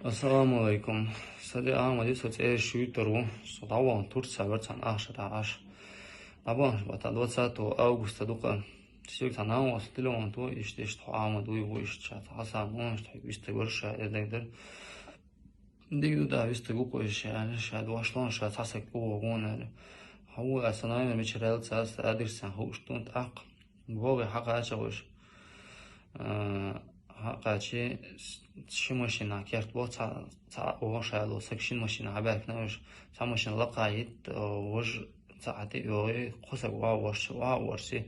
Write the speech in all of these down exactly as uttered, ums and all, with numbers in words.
Ассаламу алейкум. Са де Ахьмад, со цӀераш Шуьйтар ву. Со дӀавахана Турцехь вара цхьана ахшара Ӏаш. ДӀабаханчу баттахь двадцатого августа дукха. Соьга цхьа нанас телефон ту, иштта, иштта хьо Ахьмад вуй, ву иштта ша цхьа Хьасан ву, иштта хьо вистаг вара ша, эрдиг дара. Дика ду, да, вистаг ву-кх вай ша, аьлла, ша дош ло, ша цхьа саг тӀе вогӀу, аьлла. Хьо ву, аса, наверное, мичара аьлла цо, аса адрес сан хууш ду, тӀаккха. Богу хьакхача ваш. А, хьакхачи, ши машина керт бо, цхьа, цхьа оха шайло, саг шин машина хьабаьхкина ваш, цхьа машина лакха йитта, а, вож цхьа хьати йогӀи, кхо саг ва ваш, ва варси.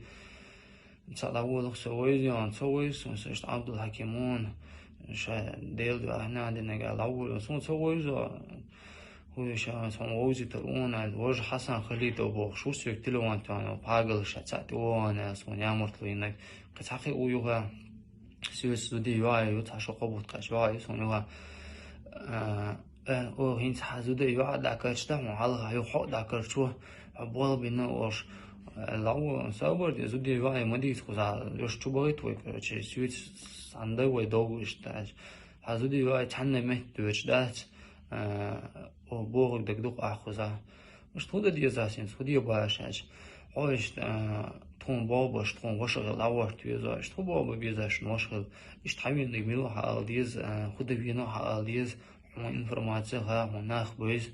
Цхьа дӀаволах со вайзи, ца вайзи, сон, сан иштта Абдул Хьакимун, ша Дела дуьхьа динарг аьлла дӀаволах, сон ца вайзи. Хьуй ша, сан вовзийтар уна аьлла, вож Хьасан Халидов бохуш ву соьга телефон тоьхна, пхьагала ша цхьаъ тӀе вогӀана аьлла, суна ямартло йинарг. Кхин цхьа кхин у юха, соьца зуде йоӀ ю, цхьа шо кхо бутт кхаьчча йоӀ ю суна юха. А, э, о, хӀинца хьан зуде йоӀ дӀакхаьчча, хьуна хьалха юха хьо а дӀакхаьчча, хьо болх бина ош. Аьлла ву, собар де, зуде йоӀ ма дийца кхузахь, уьш чу бахийта вай, короче, соьца цхьаьна дай вай довгӀа иштта аьлча. Хьан зуде йоӀ цхьанна метта доьдуш дац, а, о, бохург дага ду-кх ахь кхузахь. Иштта хӀун дан деза хӀинца, хӀун де баш аьлча? Хьо иштта, а, тхуна боху баш, тхуна ваша хила дӀахӀотта веза, иштта хӀун боху безаш шуна ваша хила? Иштта хьан венниг мила хьаала деза, а, хӀун дан вено хьаала деза, хьуна информация ха, хьуна нах бойза.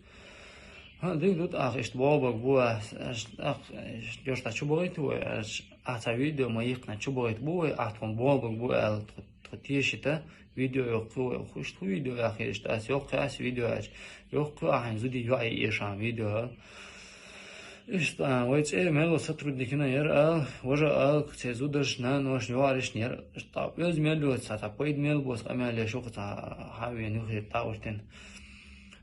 ХӀан, дика ду тӀаккха, иштта боху бага бу ас, ас тӀаккха, иштта, йош, тӀаккха чу бахийта вай, ас, ахь цхьа видео ма йихкина, чу бахийта бу вай, ахь тхуна боху бага бу аьлла, тхо, тхо тешийта, видео йоккхуй вай, хӀу иштта хӀун видео яхъе иштта, ас йоккхуй ас видео аьлча, йоккхуй ахьа зуде йоӀ эшан видео. Иштта, а, вай цӀера мел ву сотрудникина яра ала, важа ала, церан зударшна, наношна, йоӀаршна яра, иштта, оьзда мел йоцу, цхьа, цхьа пайда мел боцу къамел еш ю-кх цхьа хьан вен юххе тӀаӀуртина.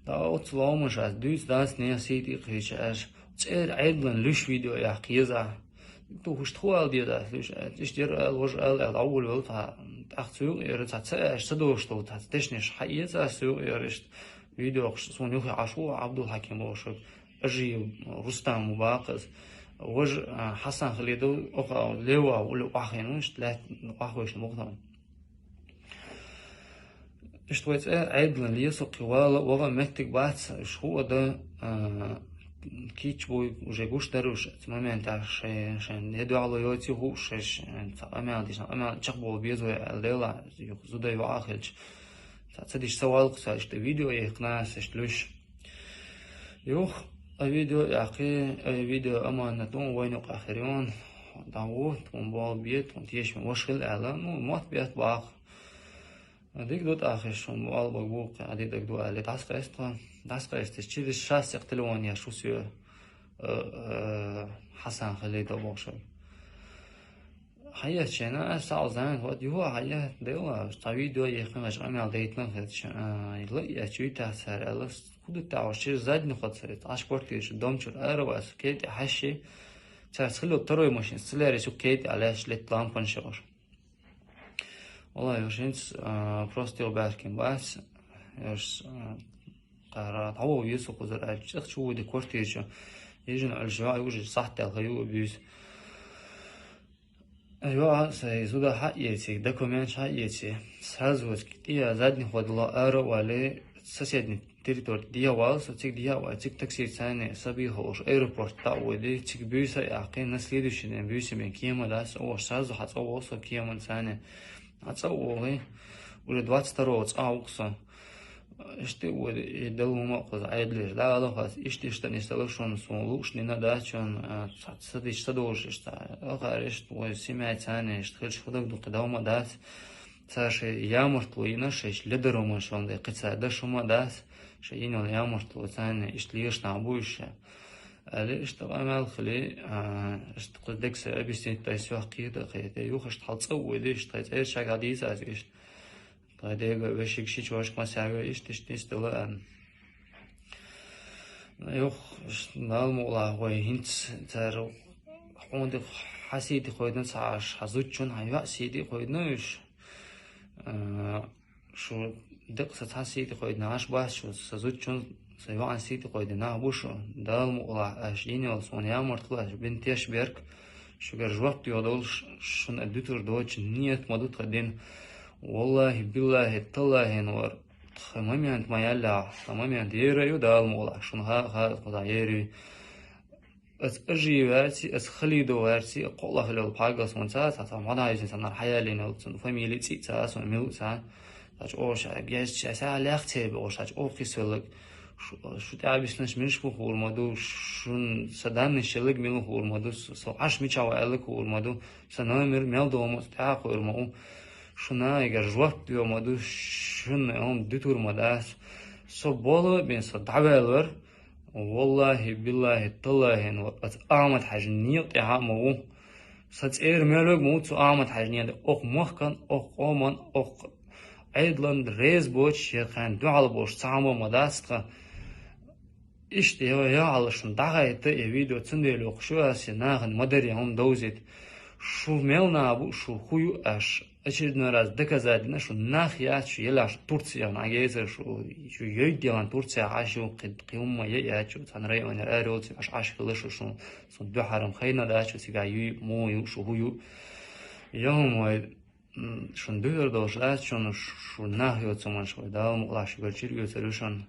ТӀаккха оццу ломаш ас дуьйцу дац, нехан сий тӀе а кхеча аьлча, цӀера Ӏедалан луьш видео яхъе еза. Ду хӀуш тхо ала деза ас луьш, аьлча, иштта яра ала, важа ала, аьлла, дӀаволавелла цхьа, тӀаккха цу юкъера цхьа ца аьлча, ца догӀуш долу цхьа дешнаш хьаэца ас цу юкъера иштта. Видео ахуш суна юххе Ӏаш ву Абдул-Хьаким бохуш, Ажиев Рустам ву баккхаза. Важа, а, Хьасан Халидов, оха лева уле охьахиъна, иштта лаьтта охьахевшина бу-кх там. Иштта вай цӀе Ӏедалан лесо кхин вала, ваха меттиг бац, уьш хӀу а дан, а, кийча буй, уже гуш дара уьш, цу моментахь шайн, шайн де дуьхьало йоций хууш, шаьш, а, цхьа къамел дича, къамел чекхбовла беза вай аьлла, делахь, юха зуда йоӀ а хилча. Цхьа ца дича ца валкха, цхьа иштта видео яхкина, аса иштта луьш. Юха а видео яхкхий, а видео аманат ву, вайна юкъахь хир ю, дӀа ву, тхуна болу бе, тхуна тешаме ваша хила аьлла, ну, мотт бетта баккха. Дика ду тӀаккха, шуна болу бага бу, кхин Ӏадитаг ду аьлла, дӀасакъаьста тхо. ДӀасакъаьста, через час цӀаккха телефон еш ву соьга, э, э, Хьасан Халидов бохуш. Хьаэцча, аса схьа а зайна, вот, юха а хьаэц, дела, цхьа видео яхкина, аша къамел дайтина хилча, а, ла а эцча, витахь цара аьлла, хӀун ду тӀаккха, через задний ход цара, Ӏаш квартира чу, дом чуьра ара ваьлла, кхетий хьаьшший, цаьрца хила йолу второй машина, цу лаьрра ю кхетий а лаьцна, летта лампанаш йолуш. Валлахь, йо, хӀинца, а, просто йо баьхкина бац, йо, а, кхара дӀавоьду со кхузара аьлча, цӀех чу воьду квартира чу. Йижина Ӏуьллуш йоӀ ю, уже сахьт даьлла ю буьйса. ЙоӀа сайн зуда хьаэций, документаш хьаэций. Сразу вот тӀе задний ход ло ара а валий, соседний территори тӀе дӀавала со, цига дӀавала, цига такси царна са бийха волуш аэропорт дӀа а воьдий, цига буьйса а яьккхий, на следующий день буьйса бен кема дац, оха сразу хьан цӀа вогӀу со кеман царна. Хьан цӀа а вогӀий, уже двадцать второго цӀа ву-кх со. Иштта а воьдий, и Дала хӀума а кхуза Ӏедалеш дӀа а лохац, иштта, иштта нисдала шуна, суна лууш дина дац шуна, а, ца, ца дича ца долуш иштта. Ахара иштта вай семья царна иштта хилча хӀу даг ду кхин дов ма дац. Цара шайн ямартло йина, шайша ледар хӀуманаш йолу деккхий цара даш хӀума а дац, шайн йина йолу ямартло царна иштта леша нах бу уьш ша. Аьлла, иштта къамел хилий, а, иштта кху дегса объяснить дай сох кхета а кхетий, юха иштта хьал цӀа а воьдий, иштта хьай цӀерачаьрга дийца аса иштта. Тхайн дега вешиг ши чошка масаьрга иштта, иштта нисдала аьлла. Юха, Дала мукъалахь, вай хӀинца цара хьуна де хьан сий тӀе кхойдина ца Ӏаш, хьан зудчун, хьан йоӀ сий тӀе кхойдина уьш. А, шу декъа сан цхьа сий тӀе кхойдина Ӏаш бац шу, сан зудчун, сан йоӀан сий тӀе кхойдина нах бу шу. Дала мукъалахь, аша йина йолу суна ямартло, аша бина теш берг, шуьгара жоп доьху долуш, шуна дуьтур доцуш, нийят ма ду тхан дина. Валлахи, биллахи, таллахи, Энвар, Хай момент ма яьлла, хай момент ер а ю, Дала мукъ лахь, шуна ха-, ха-, кхузахь ер а ю. Ас Ажи ваьрци, ас Халидо ваьрци, кхоъ лахилел пхьагас ванца, ца, ца, мадайзин санар хьаяллин йолцун, фамилия цӀи ца, сон милу ца. Тач оша, геш, ша, ша, лех цебе оша, тач охис веллаг. Шу, шу тӀаьбиснаш миш бу хурма ду, шун са данни шеллаг милу хурма ду, со аш мичава эллаг хурма ду, са номер мел дома тӀа хурма у. Шуна игар жоп дома ду, шун ом дитур ма дас. Со боло бен со давелвар. Валлахи, биллахи, таллахи, ва ас Ахмад Хьажи некъ тӀе хьа ма ву. Са цӀер мелвег ма ву цу Ахмад Хьажи некъ тӀе. Ох махкан, ох къоман, ох Ӏедалан рез боч, я кхайн дуьхьал бош, цхьа ма ма дац тха. Иштта я, я Алла шун дагайта, я видео цундел йоккхуш ю ас, я нахана ма дари хӀума довзит. Шу мел набу, шу ху ю аш. Очередной раз доказать дина, шу нах яц, шу елаш Турция нагеза, шу, шу йойт делан Турция, аш ю, кхи-, кхи хӀума я, я чу, цан районе аролци, аш, аш хила шу, шу, шу дуьхьарам хайна да, шу сига ю, мо ю, шу ху ю. Йо, мой, м, шун дуьхьар долуш дац, шун, шу нах йоцу манаш вай, Дала мукъ лахь, шуьгар чирг йоцар ю шун.